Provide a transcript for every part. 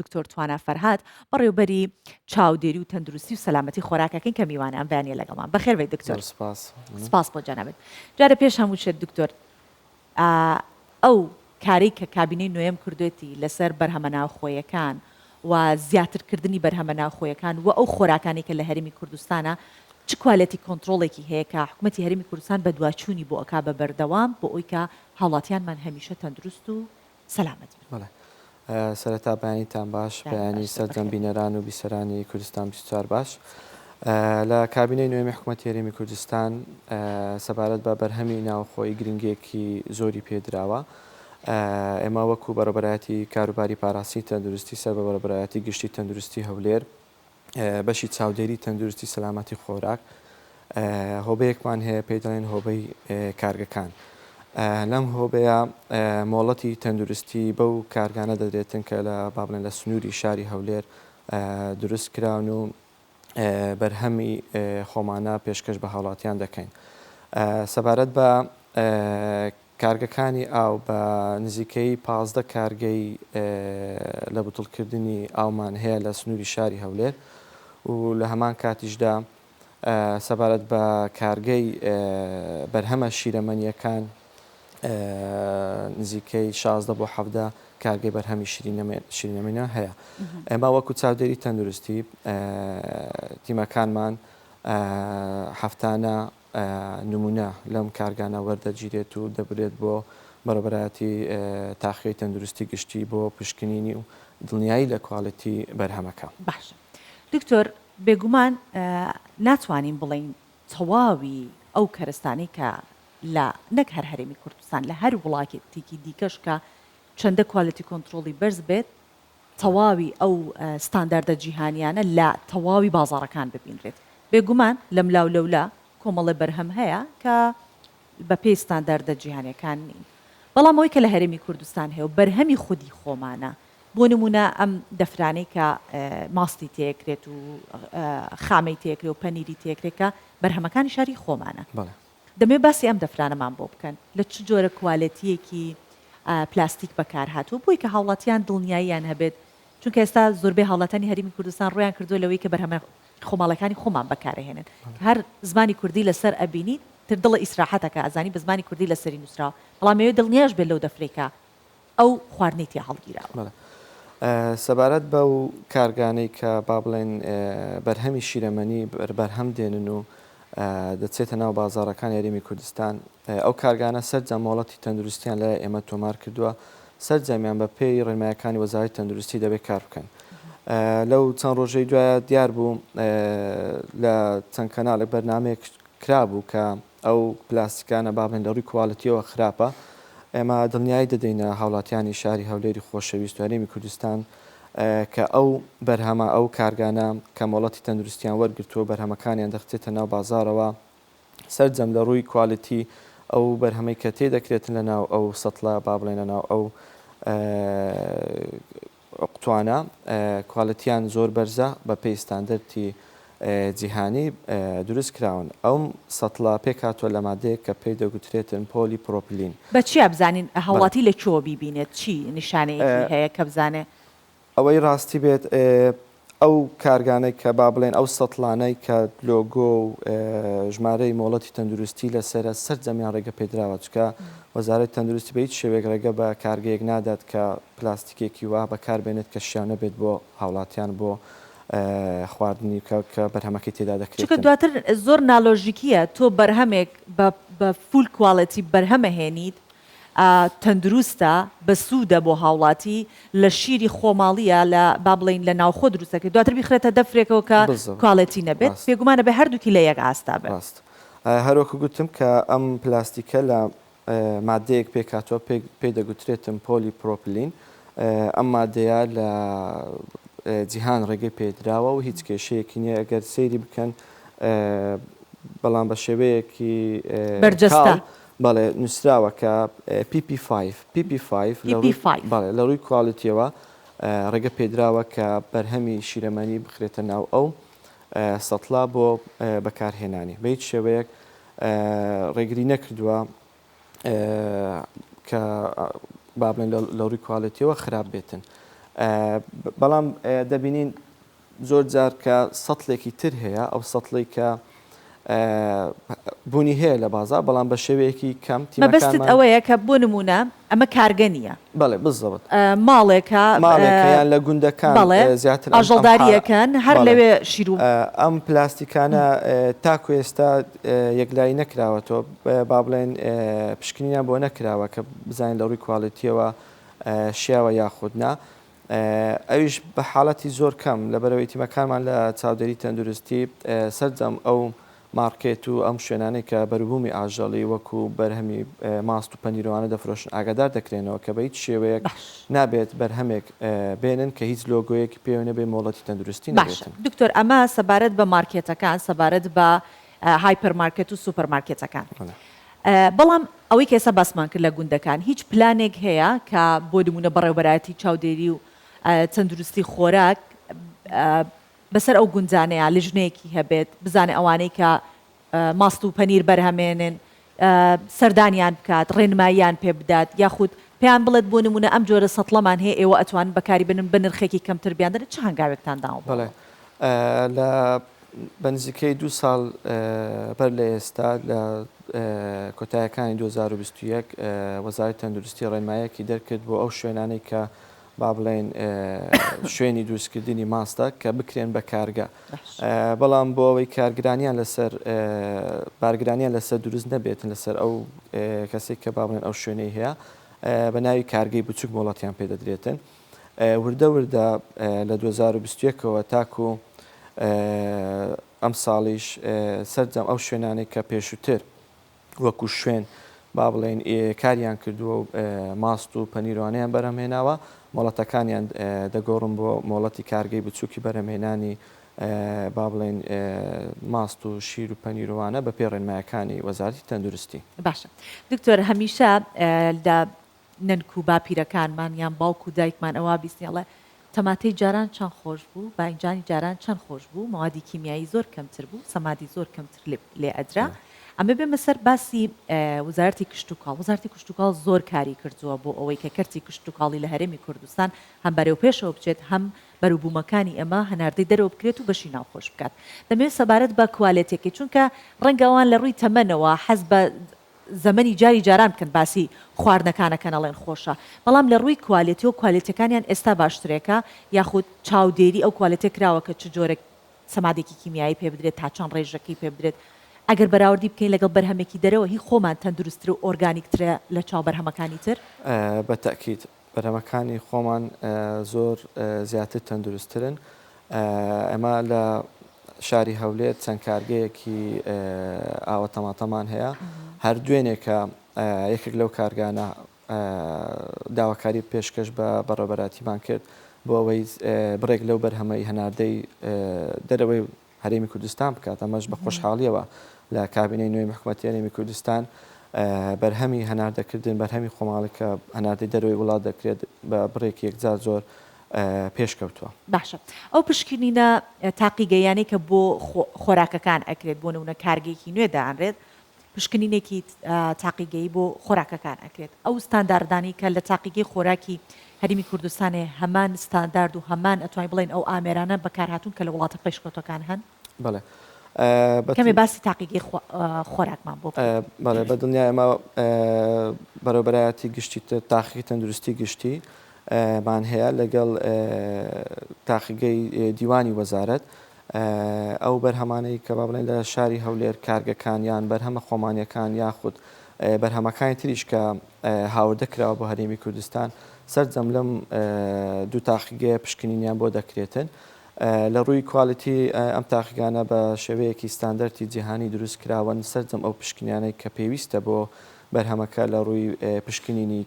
دکتۆر توانا فەرهاد، بەڕێوبەری چاودێری و تەندروستی و سەلامەتی خۆراکەکەین کە میوانە ئەم بەیانیە لەگەڵمان. بەخێر بێیت دکتۆر. زۆر سپاس. سپاس بۆ جەنابت. جارێ پێش هەموو شت دکتۆر ئەو کارەی کە کابینەی نۆیەم کردوێتی لەسەر بەرهەمە ناوخۆیەکان و زیاتر کردنی بەرهەمە ناوخۆیەکان و ئەو خۆراکانەی کە لە هەرێمی کوردستانە چ quality control ێکی هەیە کە حکومەتی هەرێمی کوردستان بەدواچوونی بۆ ئەکا بە بەردەوام بۆ ئەوی کە هاوڵاتیانمان هەمیشە تەندروست و سەلامەت بن. بەڵێ سەرەتا بەیانیتان باش، بەیانی سەرجەم بینەران و بیسەرانی کوردستان 24 باش. لە کابینەی نوێمی حکومەتی هەرێمی کوردستان سەبارەت بە بەرهەمی ناوخۆیی گرنگیەکی زۆری پێدراوە. ئێمە وەکو بەڕێوەبەرایەتی کاروباری پاراستنی تەندروستی سەر بە بەڕێوەبەرایەتی گشتی تەندروستی هەولێر، بەشی چاودێری تەندروستی سەلامەتی خۆراک هۆبەیەکمان هەیە پێی دەڵێن هۆبەی کارگەکان. لەم هۆبەیە مۆڵەتی تەندروستی بەو کارگانە دەدرێتن کە لە با بڵێن لە سنووری شاری هەولێر دروست کراون و بەرهەمی خۆمانە پێشکەش بە هاوڵاتیان دەکەین. سەبارەت بە کارگەکانی ئاو بە نزیکەیی 15 کارگەی لە بوتڵکردنی ئاومان هەیە لە سنووری شاری هەولێر و لە هەمان کاتیشدا سەبارەت بە کارگەی بەرهەمە شیرەمەنییەکان نزیکەی 16 بۆ 17 کارگەی بەرهەمی شیرینەمەنیان هەیە. ئێمە وەکو چاودێری تەندروستی تیمەکانمان هەفتانە نمونە لەم کارگانە وەردەگیرێت و دەبرێت بۆ بەڕێوەبەرایەتی تاقیگەی تەندروستی گشتی بۆ پشکنینی و دڵنیایی لە quality بەرهەمەکە. باشە دکتۆر بێگومان ناتوانین بڵێین تەواوی ئەو کەرستانەی کە لە نەک هەر هەرێمی کوردستان لە هەر وڵاکێتێکی دیکەش کە چەندە quality control ی بەرز بێت تەواوی ئەو ستانداردە جیهانیانە لە تەواوی بازاڕەکان ببینرێت. بێگومان لەملاو لەولا کۆمەڵێ بەرهەم هەیە کە بەپێی ستانداردە جیهانیەکان نین. بەڵام ئەوەی کە لە هەرێمی کوردستان هەیە و بەرهەمی خودی خۆمانە، بۆ نموونە ئەم دەفرانەی کە ماستی تێکرێت و خامەی تێکرێ و پەنیری تێکرێت کە بەرهەمەکانی شاری خۆمانە. دەمەوێت باسی ئەم دەفرانەمان بۆ بکەن، لە چ جۆرە کوالێتییەکی پلاستیک بەکارهاتووە بۆی کە هاوڵاتیان دڵنیاییان هەبێت، چونکە ئێستا زۆربەی هاوڵاتیانی هەرێمی کوردستان ڕوویان کردووە لەوەی کە بەرهەمە خۆماڵیەکانی خۆمان بەکارئەهێنن، کە هەر زمانی کوردی لەسەر ئەبینیت تر دڵە ئیسراحەت ئەکا ئەزانی بە زمانی کوردی لەسەری نووسراوە، بەڵام ئەیەوێت دڵنیاش بێت لەو دەفرەی کە ئەو خواردنەی تیا هەڵگیراوە. بەڵێ. سەبارەت بەو کارگانەی کە با بڵێین بەرهەمی شیرەمەنی بەرهەم دێنن و دەچێتە ناو بازاڕەکانی هەرێمی کوردستان، ئەو کارگانە سەرجەم مۆڵەتی تەندروستیان لای ئێمە تۆمار کردووە، سەرجەمیان بە پێی ڕێنمایەکانی وەزارەتی تەندروستی دەبێت کار بکەن. لەو چەند ڕۆژەی دوایە دیار بوو لە چەند کەناڵێک بەرنامەیەک کرابوو کە ئەو پلاستیکانە با بڵێین لە ڕووی quality یەوە خراپە، ئێمە دڵنیایی دەدەینە هاوڵاتیانی شاری هەولێری خۆشەویست و هەرێمی کوردستان کە ئەو بەرهەمە، ئەو کارگانە کە مۆڵەتی تەندروستیان وەرگرتووە بەرهەمەکانیان دەخرێتە ناو بازاڕەوە، سەرجەم لە ڕووی quality ئەو بەرهەمەی کە تێدەکرێتن لە ناو ئەو سەتڵە با بڵێین لە ناو ئەو قوتوانە quality یان زۆر بەرزە بە پێی ستاندەرتی جیهانی دروست کراون. ئەو سەتڵە پێکهاتووە لە مادەیەک کە پێی دەگوترێتن پۆلی پرۆپلین. بە چیا بزانین هاوڵاتی لە کوێوە بیبینێت چی نیشانەیەکی هەیە کە بزانێ؟ ئەوەی ڕاستی بێت ئەو کارگانەی کە با بڵێن ئەو سەتڵانەی کە لۆگۆ و ژمارەی مۆڵەتی تەندروستی لەسەرە سەرجەمیان ڕێگە پێدراوە چونکە وەزارەتی تەندروستی بە هیچ شێوەیەک ڕێگە بە کارگەیەک نادات کە پلاستیکێکی وا بەکار بێنێت کە شیاو نەبێت بۆ هاوڵاتیان بۆ خواردنی کە کە بەرهەمەکەی تێدا چونکە دەکرێتن. دواتر زۆر نالۆژیکیە تۆ بەرهەمێک بە بە full quality بەرهەمەهێنیت تەندروستە بەسوودە بۆ هاوڵاتی لە شیری خۆماڵیە لە با بڵێین لە ناوخۆ دروست دەکرێت دواتر بیخرێتە دەفرێکەوە کە بالضبط quality نەبێت ڕاست. بێگومان ئەبێ هەردووکی لە یەک ئاستا بن. ڕاست هەروەکو گوتم کە ئەم پلاستیکە لە ماددەیەک پێکهاتووە پێی دەگوترێتن پۆلی پرۆپلین، ئەم ماددەیە لە جیهان ڕێگەی پێدراوە و هیچ کێشەیەکی نییە ئەگەر سەیری بکەن بەڵام بە شێوەیەکی بەرجەستە بەڵێ نووسراوە کە PP5 PP5 بەڵێ لە ڕووی quality یەوە ڕێگە پێدراوە کە بەرهەمی شیرەمەنی بخرێتە ناو ئەو سەتڵە بۆ بەکارهێنانی بە هیچ شێوەیەک ڕێگری نەکردووە کە با بڵێن لە ڕووی quality یەوە خراپ بێتن. بەڵام دەبینین زۆر جار کە سەتڵێکی تر هەیە، ئەو سەتڵەی کە بوونی هەیە لە بازاڕ بەڵام بە شێوەیەکی کەم مەبەستت تیمەکانمان. ئەوەیە کە بۆ نموونە ئەمە کارگە نییە. بەڵێ بزەبت. ماڵێکە. ماڵێکە یان لە گوندەکان بەڵێ زیاتر ئەم ئەم ئاژەڵداری ئەکەن هەر بەڵێ لەوێ شیر و. ئەم پلاستیکانە تاکو ئێستا یەکلایی نەکراوەتەوە با بڵێین پشکنینیان بۆ نەکراوە کە بزانین لە ڕووی کواڵێتییەوە شیاوە یاخود نا. ئەویش بە حاڵەتی زۆر کەم، لەبەرئەوەی تیمەکانمان لە چاودێری تەندروستی سەرجەم ئەو ماڕکێت و ئەم شوێنانەی کە بەروبوومی ئاژەڵی وەکو بەرهەمی ماست و پەنیرۆوانە دەفرۆشن ئاگادار دەکرێنەوە کە بە هیچ شێوەیەک باش. نابێت بەرهەمێک بێنن کە هیچ لۆگۆیەکی پێوە نەبێ مۆڵەتی تەندروستی باشە نەبێتن. دکتۆر ئەمە سەبارەت بە مارکێتەکان سەبارەت بە هایپەر مارکێت و سوپەر مارکێتەکان بەڵام ئەوەی کە ئێستا باسمان کرد لە گوندەکان هیچ پلانێک هەیە کە بۆ نمونە بەڕێوبەرایەتی چاودێری و تەندروستی خۆراک بەسەر ئەو گوندانەیە لژنەیەکی هەبێت بزانێ ئەوانەی کە ماست و پەنیر بەرهەمێنن سەردانیان بکات ڕێنماییان پێ بدات یاخود پێیان بڵێت بۆ نمونە ئەم جۆرە سەتڵەمان هەیە ئێوە ئەتوانن بەکاری بنن بە نرخێکی کەمتر بیاندەن چ هەنگاوێکتان داوە بۆ بەڵێ ئەوە؟ لە بە نزیکەی دوو ساڵ بەر لە ئێستا لە کۆتایەکانی 2021 وەزارەتی تەندروستی ڕێنمایەکی دەرکرد بۆ ئەو شوێنانەی کە با بڵێین شوێنی دروستکردنی ماستە کە بکرێن بە کارگە بەڵام بۆ ئەوەی کارگرانیان لەسەر بارگرانیان لەسەر دروست نەبێتن لەسەر ئەو کەسێک کە با بڵێن ئەو شوێنەی هەیە بە ناوی کارگەی بچوک مۆڵەتیان پێدەدرێتن وردە وردە لە 2021 ەوە تاکو ئەمساڵیش سەرجەم ئەو شوێنانەی کە پێشووتر وەکو شوێن با بڵێین کاریان کردووە و ماست و پەنیروانەیان بەرهەمهێناوە، مۆڵەتەکانیان دەگۆڕن بۆ مۆڵەتی کارگەی بچووکی بەرهەمهێنانی با بڵێین ماست و شیر و پەنیروانە بەپێی ڕێنمایەکانی وەزارەتی تەندروستی. باشە دکتۆر هەمیشە لە نەنک و باپیرەکانمان یان باوک و دایکمان ئەوا بیستین ئەڵێ تەماتەی جاران چەند خۆش بوو باینجانی جاران چەند خۆش بوو مەوادی کیمیایی زۆر کەمتر بوو سەمادی زۆر کەمتر لێ ئەدرا ئەمە بێمە سەر باسی وزارەتی کشتوکاڵ وزارەتی کشتوکاڵ زۆر کاری کردووە بۆ ئەوەی کە کەرتی کشتوکاڵی لە هەرێمی کوردستان هەم بەرەو پێشەوە بچێت هەم بەروبوومەکانی ئێمە هەناردەی دەرەوە بکرێت و بەشی ناوخۆش بکات دەمەوێت سەبارەت بە کوالێتیەکەی چونکە ڕەنگە ئەوان لە ڕووی تەمەنەوە حەز بە زەمەنی جاری جاران بکەن باسی خواردنەکان ئەکەن ئەڵێن خۆشە بەڵام لە ڕووی کوالێتیەوە کوالێتیەکانیان ئێستا باشترێکە یاخود چاودێری ئەو کوالێتیە کراوە کە چ جۆرە سەمادێکی کیمیایی پێ بدرێت تا چەند ڕێژەکەی پێ بدرێت ئەگەر بەراوردی بکەین لەگەڵ بەرهەمێکی دەرەوە هی خۆمان تەندروستتر و ئۆرگانیکترە لە چاو بەرهەمەکانی تر؟ بە تەئکید بەرهەمەکانی خۆمان زۆر زیاتر تەندروستترن. ئێمە لە شاری هەولێر چەند کارگەیەکی ئاوە تەماتەمان هەیە. هەر دوێنێکە یەکێک لەو کارگانە داواکاری پێشکەش بە بەڕێوەبەرایەتیمان کرد بۆ ئەوەی بڕێک لەو بەرهەمەی هەناردەی دەرەوەی هەرێمی کوردستان بکات، ئەمەش بە خۆشحاڵییەوە لە کابینەی نوێی حکومەتی هەرێمی کوردستان بەرهەمی هەناردەکردن، بەرهەمی خۆماڵی کە هەناردەی دەرەوەی وڵات دەکرێت بە بڕێکی یەکجار زۆر پێشکەوتووە. باشە ئەو پشکنینە تاقیگەییانەی کە بۆ خۆراکەکان ئەکرێت، بۆ نموونە کارگەیەکی نوێ دائەنرێت، پشکنینێکی تاقیگەیی بۆ خۆراکەکان ئەکرێت، ئەو ستانداردانەی کە لە تاقیگەی خۆراکی هەرێمی کوردستان هەیە هەمان ستاندارد و هەمان ئەتوانین بڵێین ئەو ئامێرانە بەکارهاتوون کە لە وڵاتە پێشکەوتوەکان هەن؟ بەڵێ کەمێ باسی تاقیگەی خۆراکمان بۆ بکەیت. بەڵێ بە دڵنیای ئێمە بەڕێوەبەرایەتی گشتی تاقیگەی تەندروستی گشتی مان هەیە لەگەڵ تاقیگەی دیوانی وەزارەت ئەو بەرهەمانەی کە با بڵێین لە شاری هەولێر کارگەکان یان بەرهەمە خۆمانیەکان یاخود بەرهەمەکانی تریش کە هاوردە کراوە بۆ هەرێمی کوردستان سەرجەم لەم دوو تاقیگەیە پشکنینیان بۆ دەکرێتن. لە ڕووی کوالیتی ئەم تاقیگانە بە شێوەیەکی ستاندەرتی جیهانی دروست کراون سەرجەم ئەو پشکنیانەی کە پێویستە بۆ بەرهەمەکە لە ڕووی پشکنینی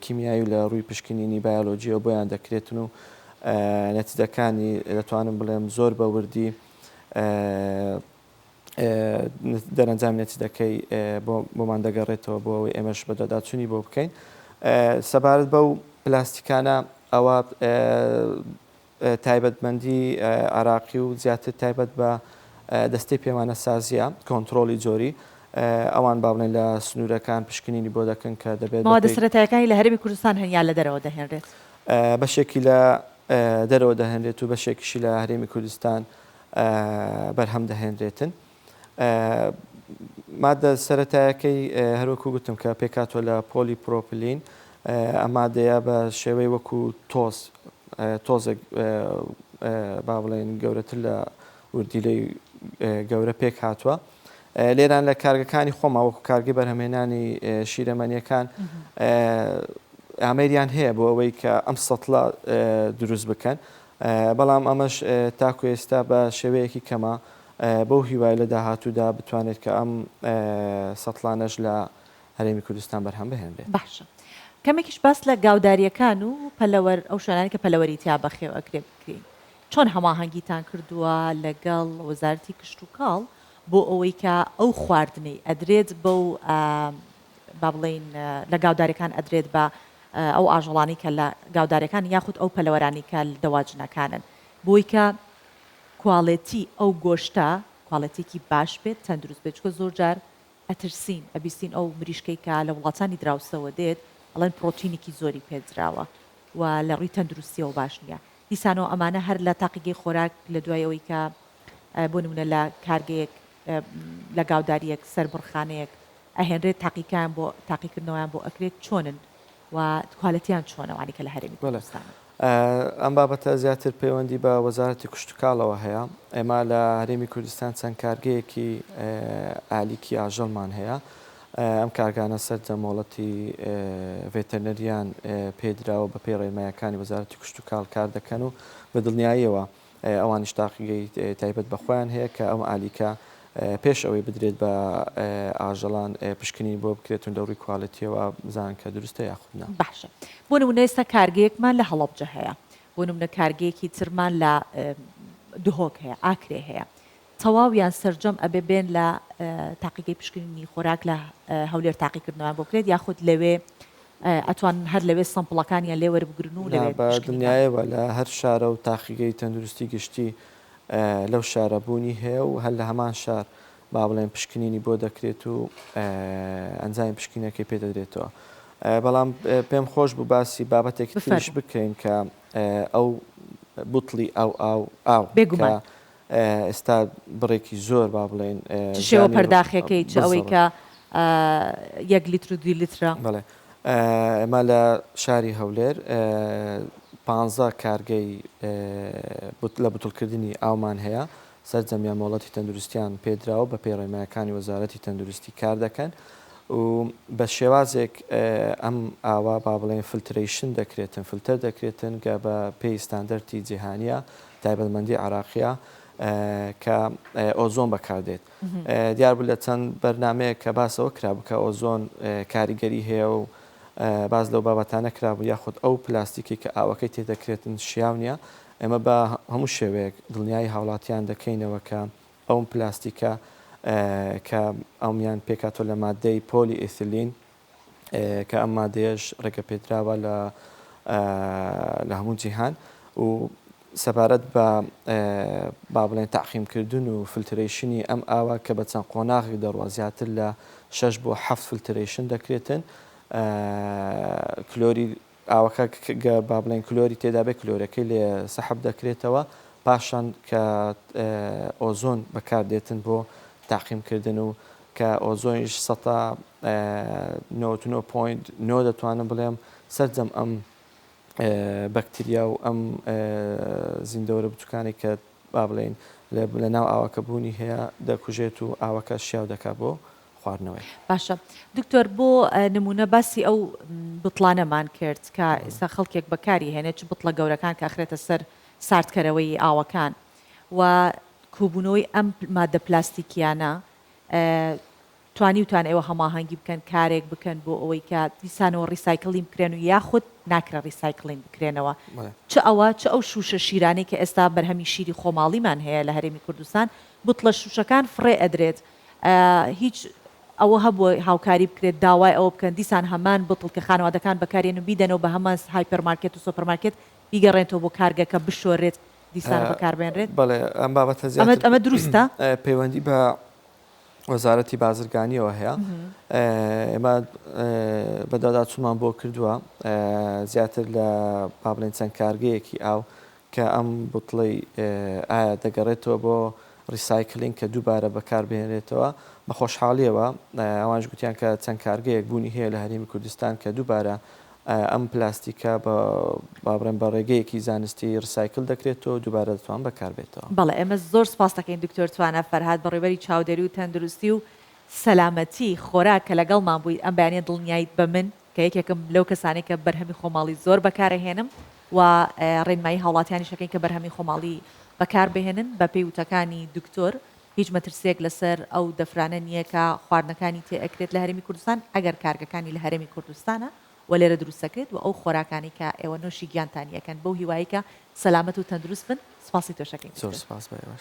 کیمیایی و لە ڕووی پشکنینی بایۆلۆجیەوە بۆیان دەکرێتن و نەتیجەکانی دەتوانم بڵێم زۆر بە وردی دەرەنجامی نەتیجەکەی بۆمان دەگەڕێتەوە بۆ ئەوەی ئێمەش بەدواداچوونی بۆ بکەین سەبارەت بەو پلاستیکانە ئەوە تایبەتمەندی عێراقی و زیاتر تایبەت بە دەستەی پێوانەسازییە، کۆنترۆڵی جۆری، ئەوان با بڵێین لە سنوورەکان پشکنینی بۆ دەکەن کە دەبێت مەوادە سەرەتایەکانی لە هەرێمی کوردستان هەن یا لە دەرەوە دەهێنرێت؟ بەشێکی لە دەرەوە دەهێنرێت و بەشێکیشی لە هەرێمی کوردستان بەرهەم دەهێنرێتن. مادە سەرەتایەکەی هەروەکو گوتم کە پێکهاتووە لە پۆلی پرۆپلین ئەم مادەیە بە شێوەی وەکو تۆز تۆزێک با بڵێن گەورەتر لە وردیلەی گەورە پێک هاتووە. لێران لە کارگەکانی خۆما وەکو کارگەی بەرهەمهێنانی شیرەمەنیەکان ئامێریان هەیە بۆ ئەوەی کە ئەم سەتڵە دروست بکەن بەڵام ئەمەش تاکو ئێستا بە شێوەیەکی کەمە بەو هیوای لە داهاتوودا بتوانێت کە ئەم سەتڵانەش لە هەرێمی کوردستان بەرهەم بهێنرێت. باشە کەمێکیش باس لە گاوداریەکان و پەلەوەر ئەو شوێنانەی کە پەلەوەری تیا بەخێو ئەکرێ بکرین چۆن هەماهەنگیتان کردووە لەگەڵ وەزارەتی کشتوکاڵ بۆ ئەوەی کە ئەو خواردنەی ئەدرێت بەو با بڵێین لە گاودارەکان ئەدرێت بە ئەو ئاژەڵانەی کە لە گاودارەکان یاخود ئەو پەلەوەرانەی کە لە دەواجنەکانن بۆی کە کواڵێتی ئەو گۆشتە کواڵێتیەکی باش بێت تەندروست بێت چونکە زۆر جار ئەترسین ئەبیستین ئەو مریشکەی کە لە وڵاتانی دراوسەوە دێت ئەڵێن پڕۆتینێکی زۆری پێدراوە و لە ڕووی تەندروستیەوە باش نییە دیسانەوە ئەمانە هەر لە تاقیگەی خۆراک لە دوای ئەوەی کە بۆ نمونە لە کارگەیەک لە گاوداریەک سەربڕخانەیەک ئەهێنرێت تاقیکایان بۆ تاقیکردنەوەیان بۆ ئەکرێت چۆنن و کوالێتیان چۆنە ئەوانەی کە لە هەرێمی کوردستانن؟ ئەم بابەتە زیاتر پەیوەندی بە وەزارەتی کشتوکاڵەوە هەیە. ئێمە لە هەرێمی کوردستان چەند کارگەیەکی ئالیکی ئاژەڵمان هەیە. ئەم کارگانە سەرجەم مۆڵەتی ڤێتەرنەریان پێدراوە بەپێی ڕێنمایەکانی وەزارەتی کشتوکاڵ کار دەکەن و بە دڵنیاییەوە ئەوانیش تاقیگەی تایبەت بە خۆیان هەیە کە ئەم ئالیکە پێش ئەوەی بدرێت بە ئاژەڵان پشکنین بۆ بکرێت و لە ڕووی کوالێتیەوە بزانن کە دروستە یاخود نا. باشە بۆ نمونە ئێستا کارگەیەکمان لە هەڵەبجە هەیە، بۆ نمونە کارگەیەکی ترمان لە دهۆک هەیە، ئاکرێ هەیە، تەواو یان سەرجەم ئەبێ بێن لە تاقیگەی پشکنینی خۆراک لە هەولێر تاقیکردنەوەیان بۆ بکرێت یاخود لەوێ ئەتوانن هەر لەوێ سەمپڵەکانیان لێ وەربگرن و نا لەوێ بە پشکنینیان بکەن؟ دڵنیایەوە لە هەر شارە و تاقیگەی تەندروستی گشتی لەو شارە بوونی هەیە و هەر لە هەمان شار با بڵێن پشکنینی بۆ دەکرێت و ئەنجامی پشکینەکەی پێ دەدرێتەوە. بەڵام پێم خۆش بوو باسی بابەتێکی تریش بفەرموو. بکەین کە ئەو بوتڵی ئاو ئاو ئاو کە بێگومان. ئێستا بڕێکی زۆر با بڵێین چ شێوە زیانی پەرداخێکەی چ ئەوەی بالضبط. کە یەک لیتر و دوو لیترە. بەڵێ ئێمە لە شاری هەولێر پانزە کارگەی لە بوتڵکردنی ئاومان هەیە، سەرجەمیان مۆڵەتی تەندروستیان پێدراوە، بەپێی ڕێنمایەکانی وەزارەتی تەندروستی کار دەکەن و بە شێوازێک ئەم ئاوە با بڵێین filtration دەکرێتن، فلتەر دەکرێتن کە بە پێی ستاندەرتی جیهانیە، تایبەتمەندی عێراقیە کە ئۆزۆن بەکاردێت. دیار بوو لە چەند بەرنامەیەک کە باس ئەوە کرابوو کە ئۆزۆن کاریگەری هەیە و باس لەو بابەتانە کرابوو یاخود ئەو پلاستیکەی کە ئاوەکەی تێدەکرێتن شیاو نییە، ئێمە بە هەموو شێوەیەک دڵنیایی هاوڵاتیان دەکەینەوە کە ئەو پلاستیکە کە ئەمیان پێکهاتووە لە ماددەی پۆلی ئیثلین کە ئەم مادەیەش ڕێگەپێدراوە لە لە هەموو جیهان و سەبارەت بە با بڵێن تەعقیمکردن و filtration ی ئەم ئاوە کە بە چەند قۆناغێک دەڕوا زیاتر لە شەش بۆ حەفت filtration دەکرێتن کلۆری ئاوەکە گەر با بڵێین کلۆری تێدا بێت کلۆرەکەی لێ سەحب دەکرێتەوە پاشان کە ئۆزۆن بەکار دێتن بۆ تاقیم کردن و کە ئۆزۆنیش سەتا 99 point نۆ دەتوانم بڵێم سەرجەم ئەم بەکتریا و ئەم زیندەوەرە بچوکانەی کە با بڵێین لە ناو ئاوەکە بوونی هەیە دەکوژێت و ئاوەکە شیاو دەکات بۆ خواردنەوەی. باشە دکتۆر بۆ نمونە باسی ئەو بتڵانەمان کرد کە ئێستا خەڵکێک بەکاری هێنێت چ بتڵە گەورەکان کە ئەخرێتە سەر ساردکەرەوەی ئاوەکان و کۆبوونەوەی ئەم مادە پلاستیکیانە توانیوتان ئێوە هەماهەنگی بکەن کارێک بکەن بۆ ئەوەی کە دیسانەوە recycling بکرێن و یاخود ناکرێ recycling بکرێنەوە چ ئەوە چ ئەو شوشە شیرانەی کە ئێستا بەرهەمی شیری خۆماڵیمان هەیە لە هەرێمی کوردستان بتڵە شوشەکان فڕێ ئەدرێت هیچ ئەوە هەبووە هاوکاری بکرێت داوای ئەوە بکەن دیسان هەمان بتڵ کە خانەوادەکان بەکارێن و بیدەنەوە بە هەمان هایپەر مارکێت و سۆپەر مارکێت بیگەڕێنتەوە بۆ کارگەکە بشۆرێت دیسان بەکاربێنرێت بەڵێ ئەم بابەتە زیاتر ئەمە دروستە؟ پەیوەندی بە. وەزارەتی بازرگانیەوە هەیە ئێمە بەدواداچوونمان بۆ کردووە زیاتر لە با بڵێن چەند کارگەیەکی ئاو کە ئەم بوتڵەی ئایا دەگەڕێتەوە بۆ recycling کە دووبارە بەکاربهێنرێتەوە بە خۆشحاڵیەوە ئەوانش گوتیان کە چەند کارگەیەک بوونی هەیە لە هەرێمی کوردستان کە دووبارە ئەم پلاستیکە بە با بڵێم بە ڕێگەیەکی زانستی recycle دەکرێتەوە دووبارە دەتوان بەکاربێتەوە. بەڵێ ئێمە زۆر سوپاست دەکەین دکتۆر توانا فەرهاد بەڕێوبەری چاودێری و تەندروستی و سەلامەتی خۆراک کە لەگەڵمان بوویت ئەم بەیانیە دڵنیایت بە من کە یەکێکم لەو کەسانەی کە بەرهەمی خۆماڵی زۆر بەکارەهێنم و ڕێنمایی هاوڵاتیانیش ئەکەین کە بەرهەمی خۆماڵی بەکاربهێنن بەپێی وتەکانی دکتۆر هیچ مەترسیەک لەسەر ئەو دەفرانە نییە کە خواردنەکانی تێ ئەکرێت لە هەرێمی کوردستان ئەگەر کارگەکانی لە هەرێمی کوردستانە و لێرە دروست ئەکرێت و ئەو خۆراکانەی کە ئێوە نۆشی گیانتانی ئەکەن بەو هیوایەی کە سەلامەت و تەندروست بن سپاسی تۆش ئەکەین زۆر دکتۆر. سپاس بۆ ئێوەش.